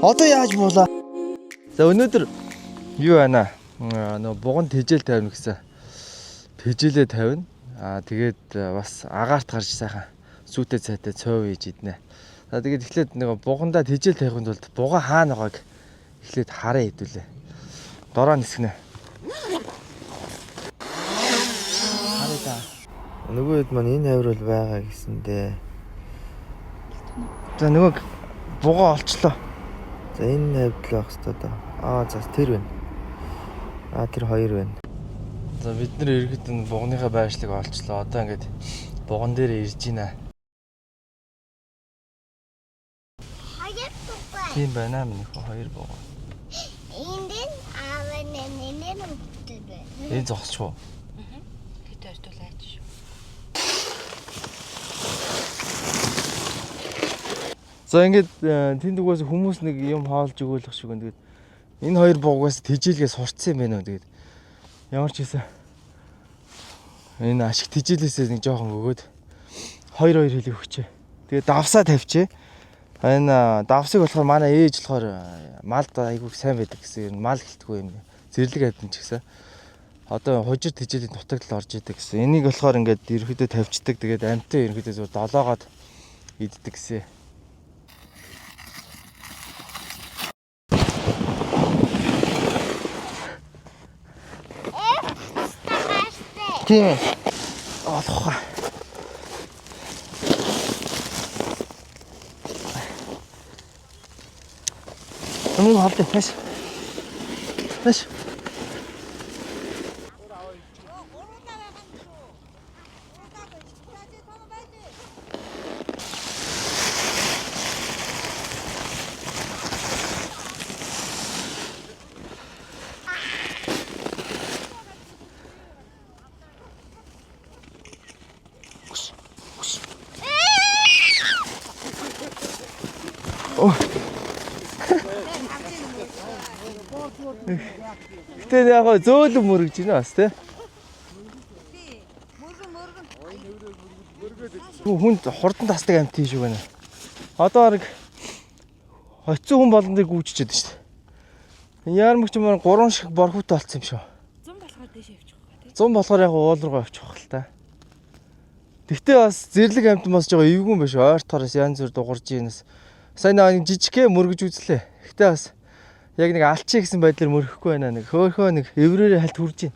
Одоо яаж буулаа? За, өнөөдөр юу байна? Нөгөө буган тэжээл тавина гэсэн. Тэжээлээ тавина. Аа, тэгээд бас агаарт гарч сайхан сүйтэй цайтай цов хийж иднэ. За, тэгээд эхлээд нөгөө бугандаа тэжээл тавихын тулд буга хаана байгааг эхлээд хараа хэдүүлээ. Дороо нисгэнэ. Харъя да. Нөгөө хэд маань энэ хавар бол байгаа гэсэндээ. За, нөгөө буга олчлоо. За, энэ хавьд л байх хэвээр доо. Аа, за, тэр байна. Аа, тэр хоёр байна. За, бид нэр иргэд энэ бугныхаа байршлыг олчлоо. Одоо ингээд буган дээр ирж байна. Хоёр буга. Тийм байна миний хөө, хоёр буга. Энд нь аав нь нэр нь байна. Энэ зогсчих уу? Хэд ойртуулаач шүү. За, ингээд тэнд угаас хүмүүс нэг юм хоолж өгөөлөх шиг байна. Тэгээд энэ хоёр бугаас тэжээлгээ сурцсан юм байна уу. Тэгээд ямар ч хийсэн энэ ашиг тэжээлээсээ нэг жоохон өгөөд хоёр хоёр хэлийг өгчээ. Тэгээд давсаа тавьчээ. Энэ давсыг болохоор манай ээж болохоор малд айгүйх сайн байдаг гэсэн, юм мал гэлтгүй юм. Зэрлэг амьтан ч гэсэн одоо хужир тэжээлийн дутагдал орж идэг гэсэн. Энийг болохоор ингээд ерөөхдөө тавьчихдаг. Тэгээд амьтан ерөөхдөө зүгээр долоогоод иддэг гэсэн. Тийм ээ. Олох ха. Нэг холдё. Нэш. Нэш. Гэтэ яг гоо зөөлөн мөрөж байна бас тий. Хүн хурдан тасдаг амт тийм шиг байна. Одоо араг хоцсон хүн болгон дээр гүйччихэд байна шүү дээ. Яармагч маань гурван шиг борхүүтэй болцсон юм шүү. 100 болохоор дэше явчих واخа тий. 100 болохоор яг уул руугаа явчих واخ л та. Тэгтээ бас зэрлэг амт бас жоо эвгүй юм биш. Ойртохоос янз бүр дугарж ийнэс. Сайн нэг жижигхээ мөргөж үзлээ. Тэгтээ бас яг нэг алчий гэсэн байдлаар мөрөхгүй байна нэг. Хөөхөө нэг эврээрээ хальт хүрж ийн.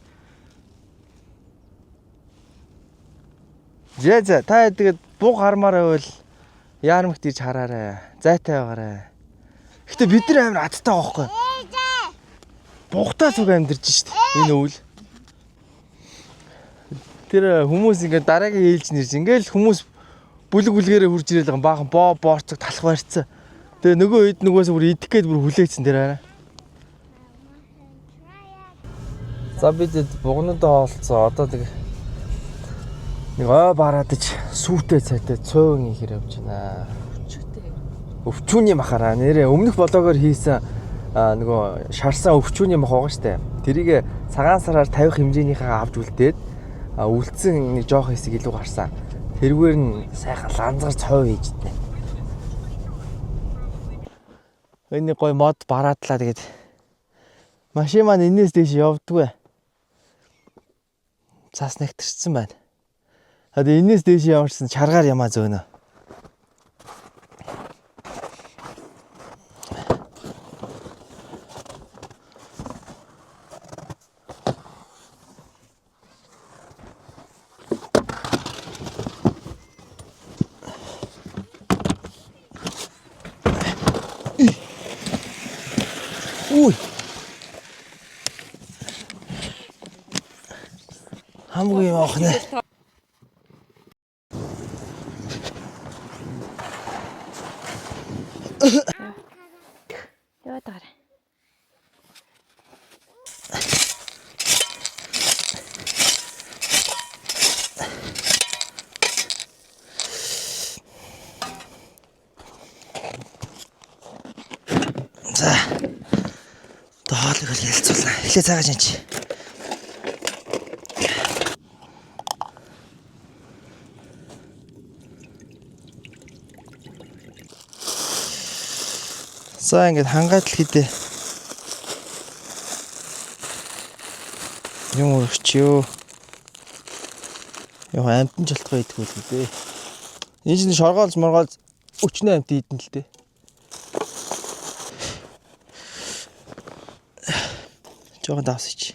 За за, та тэгээд буг хармаар байвал яармагт ирж хараарай. Зайтай байгаарай. Гэтэ бид нар амар адтай байгаа байхгүй. Бугтаа зүг амьдарч шít энэ өвөл. Тэр хүмүүс ингээд дараагийн ээлж нэрж ингээл хүмүүс бүлэг бүлгээрээ хурж ирэл байгаа, баахан боо боорцог талах барьцсан. Тэгээ нөгөө хэд нөгөөс бүр идэх гээд бүр хүлээцэн тэр арай. За, бид бугнуудаа хоолцсон. Одоо тэг нэг ой бараадаж сүйтэй цайтай цуйван ихэр явж байна. Өвчтэй. Өвчүүний махаараа нэрээ өмнөх блогоор хийсэн нөгөө шарсан өвчүүний мах байгаа штэ. Тэрийг цагаан сараар тавих хэмжээнийхээ авч үлдээд үлдсэн нэг жоох хэсэг илүү гарсан. Тэрүүгээр нь сайхан ланзгар цов хийж идэ. Энэ гой мод бараадлаа, тэгээд машин маань энэс дээш явдггүй. Цаас нэгтэрсэн байна. Тэгээд энэс дээш ямарсан чаргаар ямаа зөөнө. Үй. Хамгүй юм аах нэ. Яваад байгаарай. За. Одоо хоолыг л ялцуулаа. Эхлээ цаагаа шинч. За ингээд хангаатал хийдэ. Юм өргөчөө. Яг амтан чалтгаа идэх үл дээ. Энэ чинь шоргоолж моргоолж өчнөө амт идэн л дээ. Жохон давсч.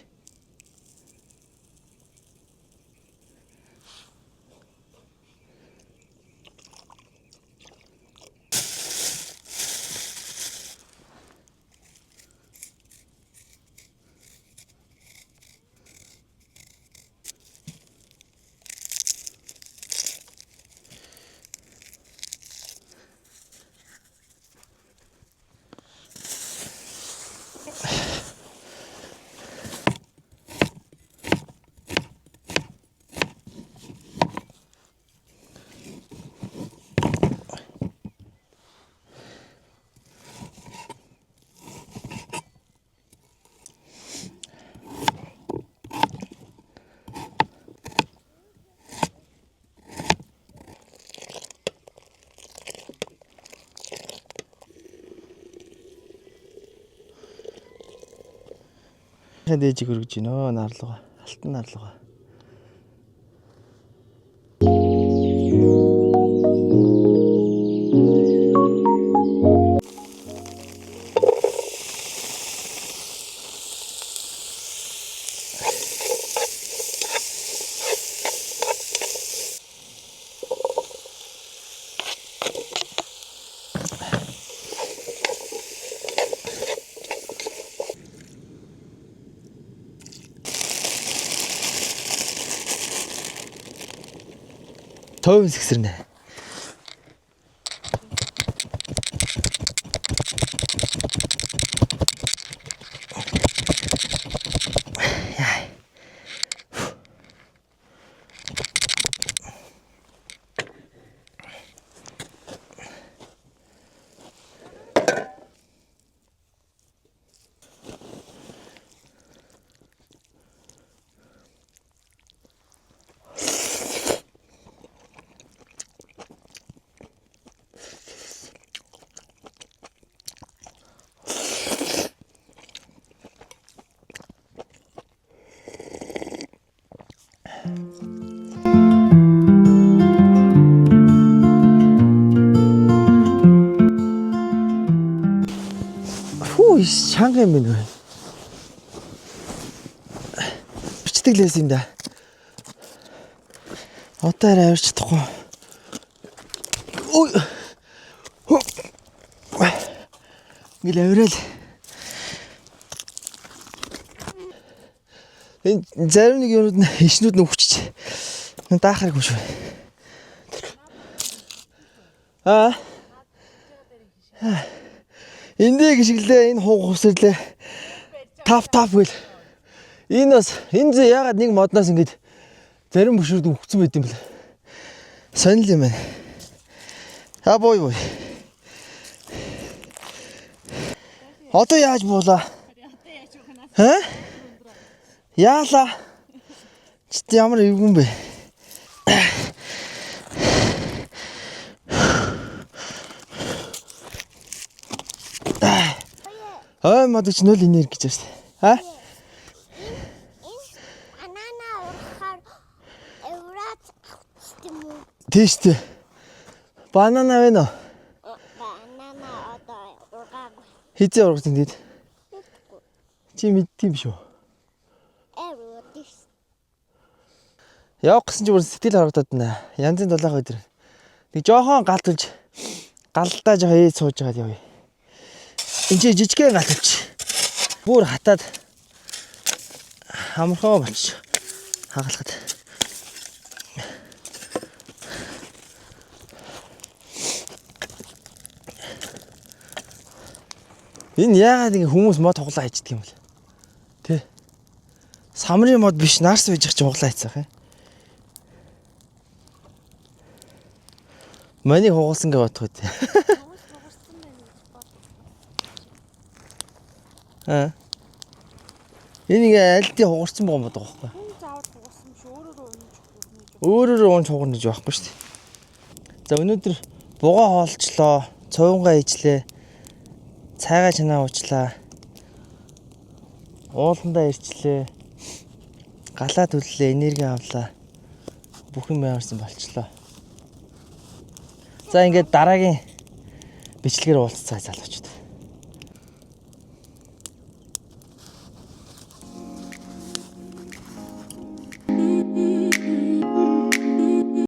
Дээжиг өргөж гинөө наарлага. Алтан наарлага. Тойм сэгсэрнэ. Хүү чанга юм байна. Бичдэг лээс юм да. Одоо арай авирч чадахгүй. Ой. Ингээл авирал. Энэ зарим нэг юмнууд нь ишнүүд нь өвчиж. Даахарг юм шүү. Аа. Эндээ гიშгэлээ энэ хуг хувсрлээ. Тап тап гэл. Энэ бас энэ зэ ягаад нэг модноос ингэж зарим бөшөрд өвцөн байт юм бэл. Сонир юм байна. А бой бой. Одоо яаж буулаа? Хэ? Яалаа. Чит ямар эвгүн бэ? Ой мод чи нөл энерги гэж байна. А? Энэ банана урахаар эврат авчих юм уу? Тийш үү. Банана байна уу? Банана одоо ургаагүй. Хизээ ургаж ингээд. Чи мэддэм биш үү? Эврат. Явах гэсэн чи бүр сэтгэл хорогдоод байна. Янзын дулаах өдөр. Нэг жоохон гал түлж галдаа жоохон ээж сууж байгаад явъя. Энд чи жижигхэн гал түлж. Бүр хатаад амархан болчих. Хагалахад. Энэ яагаад ингэ хүмүүс мод хуглаа хийждэг юм бэ? Тэ. Самрын мод биш, нарс байж чи хуглаа хийцэх юм. Манийг хугалсан гэж бодох үү? Аа. Энэ ингээ альдын хугарсан байгаа юм бодох байхгүй. Хүн заавал хугарсан биш өөрөөрөө унж хугарна гэж. Өөрөөрөө унж хугарна гэж байхгүй шүү дээ. За өнөөдөр бугаа хоолчлоо, цувангаа ижлээ. Цайгаа чанаа уучлаа. Ууландаа ирчлээ. Галаа түллээ, энерги авлаа. Бүх юм ямарсан болчлоо. За, ингээд дараагийн бичлэгээр уулзцаа, залуучууд.